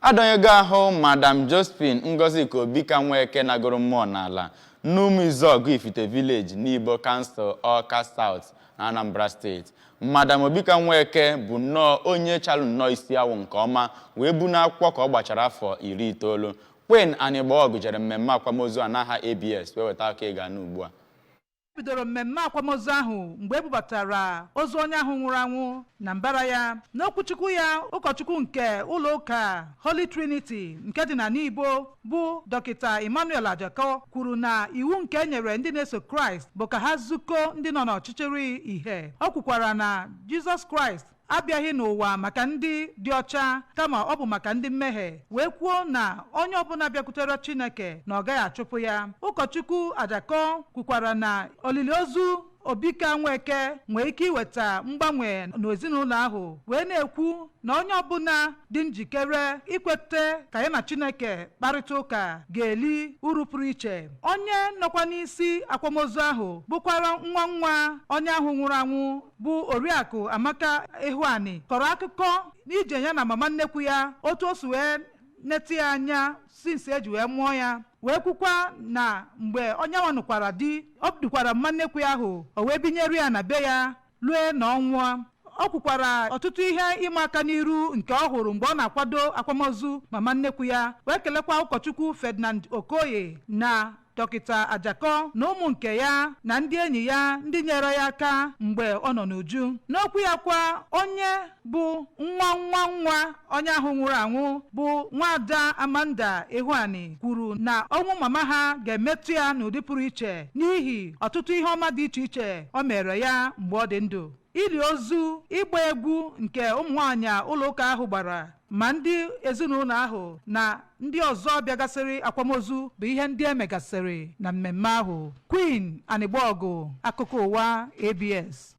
Adọnyego ahụ Madam Josephine Ngozika Obika Nweke nagoro mmụọ n'ala n'Ụmụizuọgụ Ifite Village, Nibo Council, Awka South na Anambra Steeti. Madam Obika Nweke bụ nnọọ onye chalụ nnọọ isi awụ nke ọma wee bu n'akwụkwọ ka ọ gbachara afọ 90. Queen Anigbogu jere mmemme akwamozu a n'aha ABS wee weta akụkọ ị ga-anụ ugbu a. Bidoro mmemme akwamozu ahụ mgbe e bubatara ozu onye ahụ nwụrụ anwụ na mbara ya. N'okwuchukwu ya, ụkọchukwu nke ụlọ ụka Holy Trinity nke dị na Nibo bụ Dọkịta Emmanuel Ajakọ kwuru na iwu nke e nyere ndị na-eso Kraịst bụ ka ha zukọ ndị nọ n'ọchịchịrị ihe. O kwukwara na Jizọs Kraịst abịaghị n'ụwa maka ndị dị ọcha, kama ọ bụ maka ndị mmehie, wee kwuo na onye ọbụla bịakwutere Chineke na ọ gaghị achụpụ ya. Ụkọchukwu Ajakọ kwukwara na olili ozu Obika Nweke nwee ike iweta mgbanwe n'ezinụlọ ahụ, wee na-ekwu na onye ọbụla dị njikere ikwete ka ya na Chineke kparịta ụka ga-eli uru pụrụ iche. Onye nọkwa n'isi akwamozu ahụ bụkwara nwa nwa onye ahụ nwụrụ anwụ bụ Oriakụ Amaka Ihuani kọrọ akụkọ n'ije ya na mama nnekwu ya, otu o si wee nete ya anya since eji wee mụọ ya, wee kwukwa na mgbe onye nwa nụkwara di, ọ dukwara mma nnekwu ya ahụ, o wee binyere ya na be ya lue na ọ nwụọ. O kwukwara ọtụtụ ihe ịma aka n'iru nke ọ hụrụ mgbe ọ na-akwado akwamozu mama nnekwu ya, wee kelekwa ụkọchukwu Ferdinand Okoye na Dọkịta Ajakọ na ụmụ nke ya na ndị enyi ya ndị nyere ya aka mgbe ọ nọ n'uju. N'okwu ya kwa, onye bụ nwa nwa nwa onye ahụ nwụrụ anwụ bụ Nwaada Amanda Ihuani kwuru na ọnwụ mama ha ga-emetụ ya n'ụdị pụrụ iche n'ihi ọtụtụ ihe ọma dị iche iche o mere ya mgbe ọ dị ndụ. Ili ozu, ịgba egwu nke ụmụ nwaanyị ụlọ ụka ahụ gbara, ma ndị ezinụlọ ahụ na ndị ọzọ bịagasịrị akwamozu bụ ihe ndị e megasịrị na mmemme ahụ. Queen Anigbogu, akụkọ ụwa ABS.